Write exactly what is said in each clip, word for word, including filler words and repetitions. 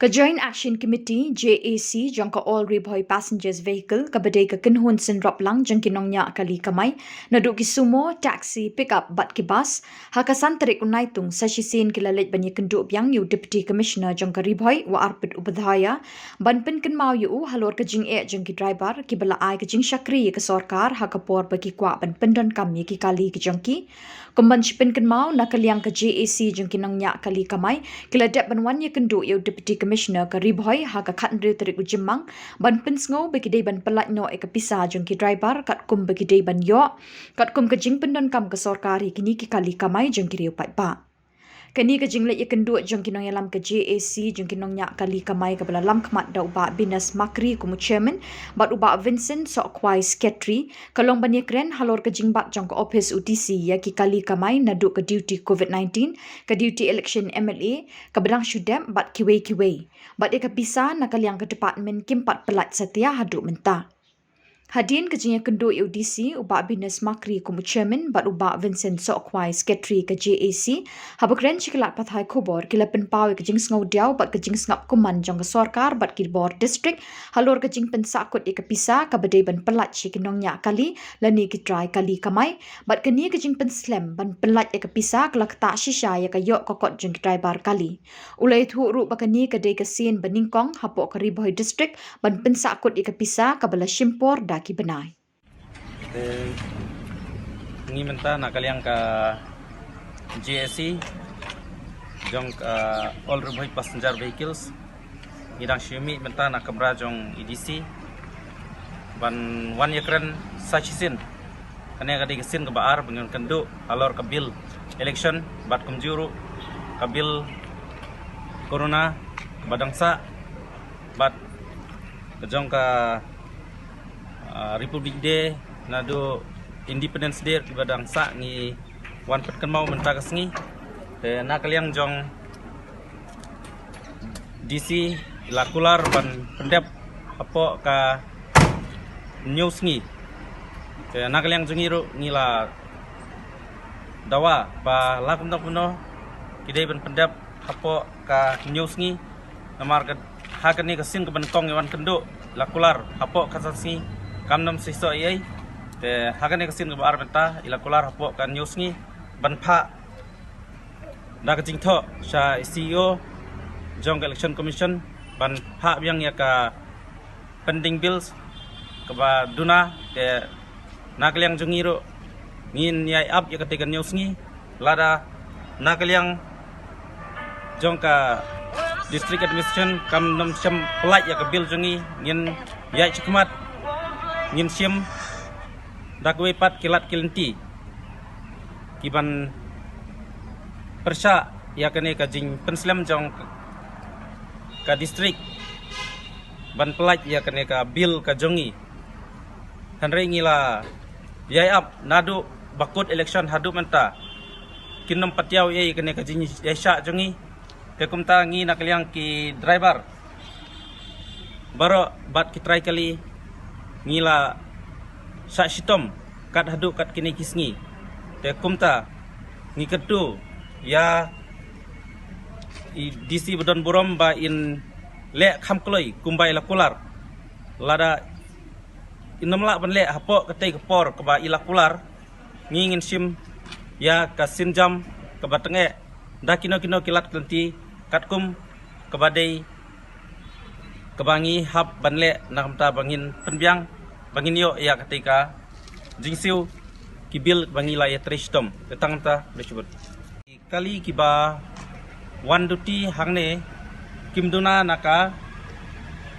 Ka Joint Action Committee, J A C, jong ka All Ri Bhoi Passengers Vehicle, kaba dei ka kynhun synrop lang jong ki nongñiah kali kamai, naduh ki sumo, taxi, pickup bad ki bus, ha ka san tarik u Naitung sa shisien ki la leit ban ïakynduh biang ïa u Deputy Commissioner jong ka Ri Bhoi, u Arpit Upadhyaya, ban pynkynmaw ïa u halor ka jingeh jong ki driver kiba la ai ka jingshakri ïa ka sorkar ha ka por ba ki kwah ban pyndonkam ïa ki kali ki jong ki. Kum ban shu pynkynmaw, na ka liang ka J A C jong ki nongñiah kali kamai, ki la dep ban wan ïakynduh ïa u Deputy Commissioner ka Ri Bhoi ha ka khathynriew tarik u Jymmang, ban pynsngew ba ki dei ban pyllait noh ïa ka pisa jong ki driver katkum ba ki dei ban ïoh, katkum ka jingpyndonkam ka sorkar ïa kine ki kali kamai jong ki riew paidbah. Kane ka jingleit ïakynduh jong ki nongïalam ka J A C jong ki nongñiah kali kamai kaba la lam khmat da u Bah Binas Makri kum u Chairman, bad u Bah Vincent Sohkhwai Secretary, ka long ban ïakren halor ka jingbat jong ka ophis u D C ïa ki kali kamai naduh ka duty covid nineteen, ka duty election M L A kaba dang shu dep bad kiwei kiwei. Bad ïa ka pisa na ka liang ka department kim pat pyllait satia haduh mynta. Hadien ka jingïakynduh ïa u D C, u Bah Binas Makri kum u Chairman bad u Bah Vincent Sohkhwai Secretary ka J A C, haba kren sha ki lad pathai khubor ki la pynpaw ïa ka jingsngewdiaw bad ka jingsngap kumman jong ka sorkar bad ki bor district halor ka jingpynsahkut ïa ka pisa kaba dei ban pyllait sha ki nongñiah kali lane ki trai kali kamai, bad kane ka jingpynslem ban pyllait ïa ka pisa ka la ktah shisha ïa ka ïoh ka kot jong ki driver kali. U la ïathuh ruh ba kane ka dei ka sien ba nyngkong hapoh ka Ri Bhoi District ban pynsahkut ïa ka pisa kaba la shim por da ki bnai. Te ngi mynta na ka liang ka J A C jong ka All Ri Bhoi Passenger Vehicles, ngi dang shu mih mynta na kamra jong i D C ban wan ïakren sa shisien. Kane ka dei ka sien kaba ar ba ngin kynduh halor ka bill election bad kumjuh ruh ka bill corona ba dang sah bad ka jong ka, ah, Republic Day naduh Independence Day ba dang sah, ngi wan pynkynmaw mynta ka sngi. Te na ka liang jong D C la kular ban pyndep hapoh ka hynñiew sngi. Te na ka liang jong ngi ruh ngi la dawa ba la kumno kumno ki dei ban pyndep hapoh ka hynñiew sngi. Namar ka ha kane ka sien kaba nyngkong i wan kynduh la kular hapoh ka san sngi kam nym seisoh ei ei. Te ha kane ka sien kaba ar mynta i la kular hapoh ka hynñiew sngi ban phah da ka jingthoh sha C E O jong ka Election Commission ban phah biang ïa ka pending bills kaba duna. Te na ka liang jong ngi ruh ngin ïai ap ïa kata ka hynñiew sngi, lada na ka liang jong ka District Administration kam nym shym pyllait ïa ka bill jong ngi, ngin ïai shikmat, ngin shim da kawei pat ki lad ki lynti ki ban pyrshah ïa kane ka jingpynslem jong ka district ban pyllait ïa kane ka bill ka jong ngi. Hynrei ngi la ïai ap naduh ba kut election haduh mynta kin nym patiaw ïa kane ka jingïaishah jong ngi. Te kumta ngi na ka liang ki driver baroh bad ki trai kali ngi la shah shitom kat haduh kat kine ki sngi. Te kumta ngi kyntu ïa i D C ba don burom ba in leh kham kloi kumba i la kular. Lada in nym lah ban leh hapoh katei ka por kaba i la kular, ngi ngin shim ïa ka sienjam kaba tyngeh da kino kino ki lad ki lynti katkum kaba dei kaba ngi hap ban leh, na kumta ba ngin pynbiang ba ngin ïoh ïa katei ka jingsiew ki bill ba ngi la ïatrei shitom. Te tang kumta, khublei shibun. Kali kiba wan duty hangne kim duna na ka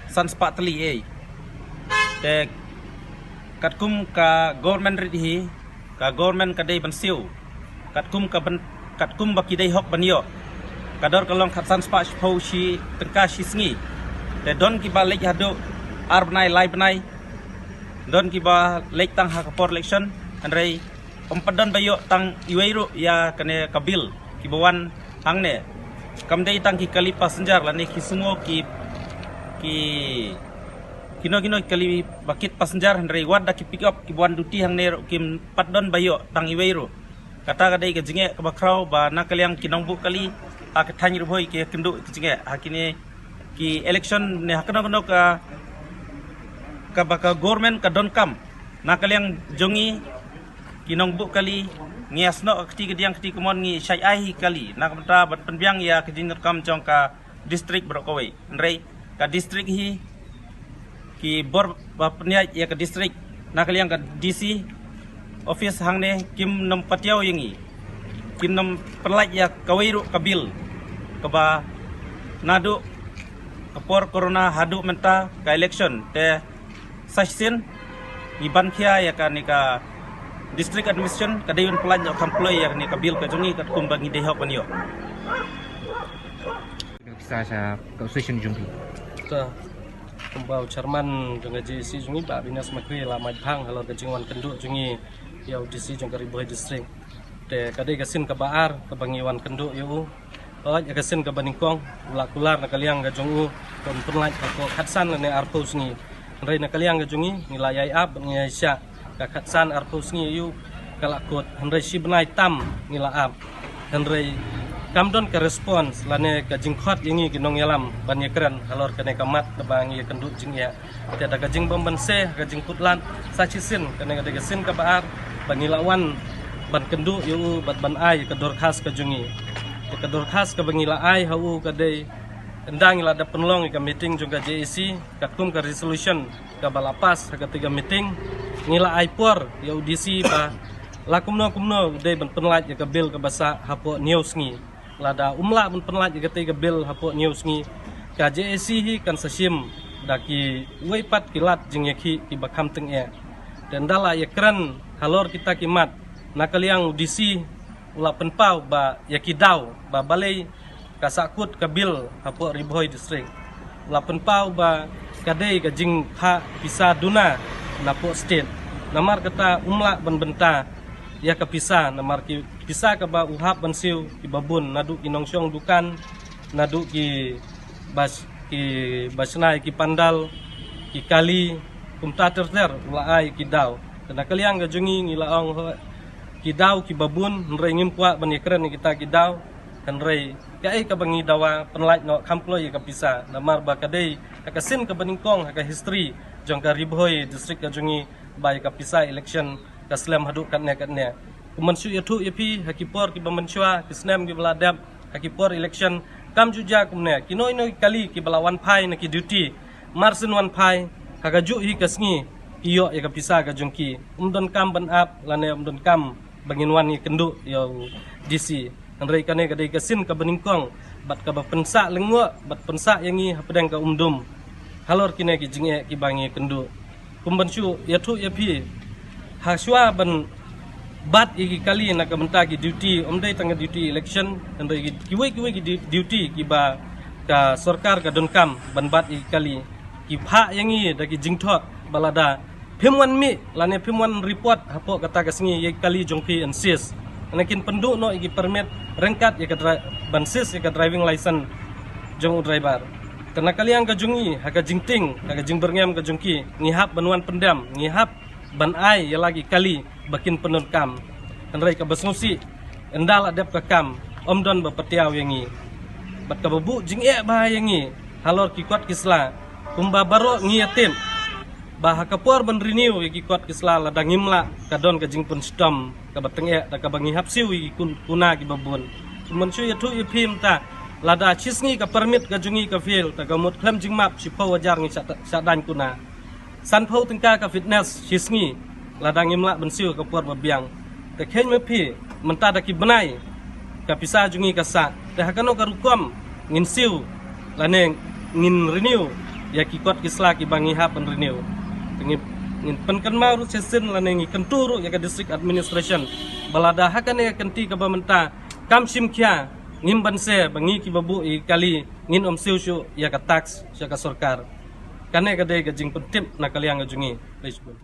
san spah tylli ei. Te katkum ka government rit hi, ka government ka dei ban siew katkum ka ban, katkum ba ki dei hok ban ïoh. Ka dor ka long khatsan spah shiphew shi tyngka shi sngi. Te don kiba leit haduh ar bnai lai bnai, don kiba leit tang ha ka por election, hynrei ym pat don ba ïoh tang iwei ruh ïa kane ka bill kiba wan hangne. Kam dei tang ki kali passenger lane ki sumo ki, ki kino kino ki kali ba kit passenger, hynrei wat da ki pick up kiba wan duty hangne ruh kim pat don ba ïoh tang iwei ruh. Kata ka dei ka jingeh kaba khraw ba na ka liang ki nongbuh kali ha ka thaiñ Ri Bhoi ki ïakynduh ka jingeh ha kine ki election ne ha kano kano ka, kaba ka government ka donkam. Na ka liang jong ngi ki nongbuh kali, ngi ïasnoh ka kti ka diang kti kamon, ngi shait ai hi kali na ka bynta ban pynbiang ïa ka jingdonkam jong ka district baroh kawei. Hynrei ka district hi, ki bor ba pynïaid ïa ka district, na ka liang ka D C office hangne, kim nym patiaw ïa ngi, kim nym pynlait ïa kawei ruh ka bill kaba naduh ka por corona haduh mynta ka election. Te sa shisien ngi ban khia ïa kane ka district administration ka dei ban pynlait noh kham kloi ïa kane ka bill ka jong ngi katkum ba ngi dei hok ban ïoh. Pisa sha ka association jong phi. Ta kumba u chairman jong ka J A C jong ngi, Bah Binas Makri, la mait bhang halor ka jingwan kynduh jong ngi ïa u D C jong ka Ri Bhoi District. Te ka dei ka sien kaba ar kaba ngi wan kynduh ïa u. Hooid, ïa ka sien kaba nyngkong u la kular na ka liang ka jong u, kan pynlait hapoh khatsan lane arphew sngi. Hynrei na ka liang ka jong ngi, ngi la ïai ap, ngi ïai shah ka khatsan arphew sngi ïa u ka la kut, hynrei shi bnai tam ngi la ap. Hynrei kam don ka response lane ka jingkhot ïa ngi ki nongïalam ban ïakren halor kane ka mat kaba ngi ïakynduh jingeh. Te da ka jingbym banse, ka jingkut lad, sa shisien kane ka dei ka sien kaba ar ba ngi la wan ban kynduh ïa u bad ban ai ka dorkhas ka jong ngi. Te ka dorkhas kaba ngi la ai ha u ka dei, ynda ngi la dep pynlong ïa ka meeting jong ka J A C, katkum ka resolution kaba la pass ha katei ka meeting, ngi la ai por ïa u D C ba la kumno kumno u dei ban pynlait ïa ka bill kaba sah hapoh hynñiew sngi. Lada um lah ban pynlait ïa katei ka bill hapoh hynñiew sngi, ka J A C hi kan sa shim da kiwei pat ki lad jingïakhih kiba kham tyngeh. Te ynda la ïakren halor kita ki mat, na ka liang u D C u la pynpaw ba ïa ki daw ba balei ka sahkut ka bill hapoh Ri Bhoi District. U la pynpaw ba ka dei ka jingphah pisa duna napoh state. Namar kata um lah ban bynta ïa ka pisa, namar ki pisa kaba u hap ban siew kiba bun, naduh ki nongshong dukan, naduh ki bas, ki basnai, ki pandal, ki kali, kumta ter ter u la ai ki daw. Te na ka liang ka jong ngi, ngi la ong ho, ki daw kiba bun, hynrei ngim kwah ban ïakren ïa kita ki daw. Hynrei kaei kaba ngi dawa, pynlait noh kham kloi ïa ka pisa, namar ba ka dei ha ka sien kaba nyngkong ha ka history jong ka Ri Bhoi District ka jong ngi ba ïa ka pisa election ka slem haduh katne katne. Kum ban shu ïathuh ïa phi, ha ki por kiba mynshuwa, ki snem kiba la dep, ha ki por election, kam ju jia kumne. Kino kino ki kali kiba la wan phai na ki duty, mar syn wan phai, ha kajuh hi ka sngi ki ïoh ïa ka pisa ka jong ki. Um donkam ban ap lane um donkam ba ngin wan ïakynduh ïa u D C. Hynrei kane ka dei ka sien kaba nyngkong bad kaba pynsah lyngngoh bad pynsah ïa ngi hapdeng ka umdum halor kine ki jingeh kiba ngi ïakynduh. Kum ban shu ïathuh ïa phi, ha shuwa ban bat ïa ki kali na ka bynta ki duty, um dei tang ka duty election, hynrei ki, kiwei kiwei ki du-, duty kiba ka sorkar ka donkam ban bat ïa ki kali, ki phah ïa ngi da ki jingthoh ba lada phim wan mih lane phim wan report hapoh kata ka sngi ïa ki kali jong phi yn seize. Lane kin pynduh noh ïa ki permit ryngkat ïa ka dri-, ban seize ïa ka driving license jong u driver. Te na ka liang ka jong ngi, ha ka jingtieng, ha ka jingbyrngem ka jong ki, ngi hap ban wan pyndem, ngi hap ban ai ïa la ki kali ba kin pyndonkam. Hynrei kaba sngewsih, ynda la dep ka kam, ym don ba patiaw ïa ngi. Bad kaba buh jingeh bha ïa ngi halor ki kot ki sla, kumba baroh ngi ïatip ba ha ka por ban renew ïa ki kot ki sla, lada ngim lah, ka don ka jingpynshitom kaba tyngeh da kaba ngi hap siew ïa ki kun-, kuna kiba bun. Kum ban shu ïathuh ïa phi mynta, lada shi sngi ka permit ka jong ngi ka fail, te ka mut khlem jingmap shiphew hajar ngi shah, shah daiñ kuna. Sanphew tyngka ka fitness shi sngi, lada ngim lah ban siew ha ka por ba biang. Te kheiñ ma phi, mynta da ki bnai ka pisa jong ngi ka sah, te ha kano ka rukom ngin siew lane ngin renew ïa ki kot ki sla kiba ngi hap ban renew? Te ngin, ngin pynkynmaw ruh shisien lane ngi kyntu ruh ïa ka district administration ba lada ha kane ka kynti kaba mynta kam shim khia, ngim banse ba ngi kiba buh ïa ki kali ngin ym siew shuh ïa ka tax sha ka sorkar. Kane ka dei ka jingpyntip na ka liang ka jong ngi. Khublei shibun.